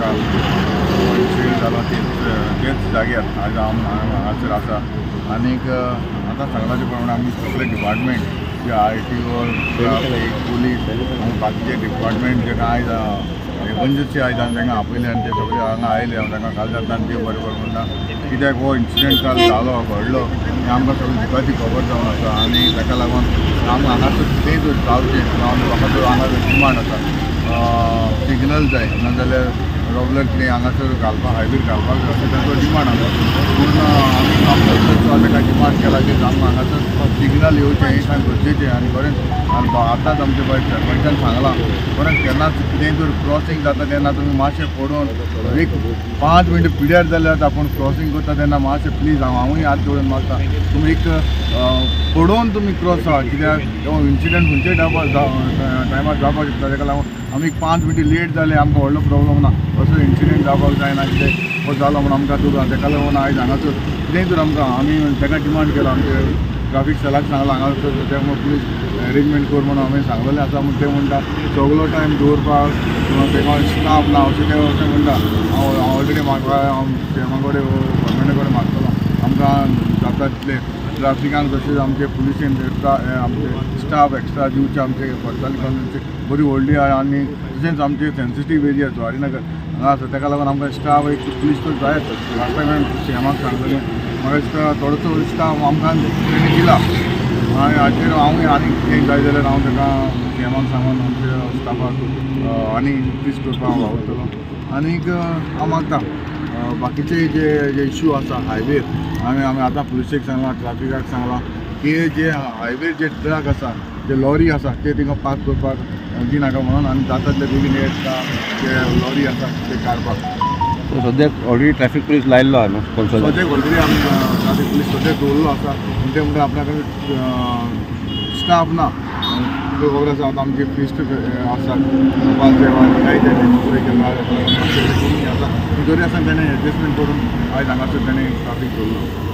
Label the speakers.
Speaker 1: काल इन्सिडंट जालो तेच जाग्यार आज हांव हांगासर आसा. आनीक आतां सांगला ते प्रमाणे आमी सगळे डिपार्टमेंट जे RTO, traffic, police आनी बाकीचे डिपार्टमेंट जे आयज एमर्जन्सी आयज आमी तांकां आपयले आनी ते सगळे हांगा आयले. हांव तांकां काल जाता आनी ते बरें बरें म्हणटा कित्याक हो इन्सिडंट काल जालो घडलो हें आमकां सगळी दुखाची खबर जावन आसा. आनी ताका लागून आमकां हांगासर कितेंय जर जावचें म्हाका तर हांगा डिमांड आसा, सिग्नल जाय नाजाल्यार रोबलर कितें हांगासर घालपाक हायवेर घालपाक जाय अशें तांचो डिमांड आसा. पूण आमी ताका डिमांड केला की आमकां हांगासर सिग्नल येवचें हें सामकें गरजेचें. आनी खरेंच आतांच आमचे भायर सरपंचान सांगलां परत केन्नाच कितेंय जर क्रॉसींग जाता तेन्ना तुमी मातशें पडोवन एक 5 मिनटां पिड्यार जाल्यार आपूण क्रॉसींग करता तेन्ना मातशें प्लीज हांवूय हात जोडून मागता तुमी एक पडोवन तुमी क्रॉस जावा, कित्याक हो इन्सिडंट खंयच्याय टायमार जावपाक शकता. ताका लागून आमी 5 मिनटां लेट जाले आमकां व्हडलो प्रॉब्लम ना, असो इन्सिडंट जावपाक जायना कितें हो जालो म्हूण आमकां दुखा. ताका लागून आयज हांगासर कितेंय तर आमकां आमी ताका डिमांड केला, आमचे ट्राफीक सेलाक सांगलां हांगासर ते पुलीस अरेंजमेंट कर म्हणून हांवें सांगलेलें आसा. म्हूण ते म्हणटा सगलो टायम दवरपाक ताका स्टाफ ना अशें ते अशें म्हणटा. हांव ऑलरेडी म्हाका हांव सीएमा कडेन गव्हर्मेंटा कडेन मागतलो आमकां जाता तितले ट्राफिकान तशेंच आमचे पुलिसेन आमचे स्टाफ एक्स्ट्रा दिवचे, आमचे पडताली बरी व्हडली आनी तशेंच आमचे सेन्सिटीव एरिया जुवारीनगर हांगा आसा ताका लागून आमकां स्टाफ एक पुलीस तर जायच. लास्ट टायम हांवें सीएमाक सांगलेलें म्हाका दिसता थोडोसो स्टाफ आमकां तेणी दिला आनी हाचेर हांवूय आनी कितें जाय जाल्यार हांव ताका सीएमाक सांगून आमच्या स्टाफाक आनी इन्क्रीज करपाक हांव वावुरतलो. आनीक हांव मागता बाकीचे जे जे इश्यू आसा हायवेर आमी आमी आतां पुलिसेक सांगलां, ट्राफिकाक सांगलां की जे हायवेर जे ट्रक आसा जे लॉरी आसा ते थिंगा पार्क करपाक दिनाका म्हणून आनी जाता तितले बेगीन हे जे लॉरी आसा ते काडपाक.
Speaker 2: सद्याक ऑलरेडी ट्रॅफिक पुलीस लायिल्लो आहा न्हू?
Speaker 1: सद्याक ऑलरेडी आमी ट्राफीक पुलीस सद्याक दवरलो आसा. पूण ते म्हणटा आपल्या कडेन स्टाफ ना. तुका खबर आसा आतां आमचे फिस्ट आसा तरी आसतना तेणें एडजस्टमेंट करून आयज हांगासर तेणें ट्राफीक दवरलो.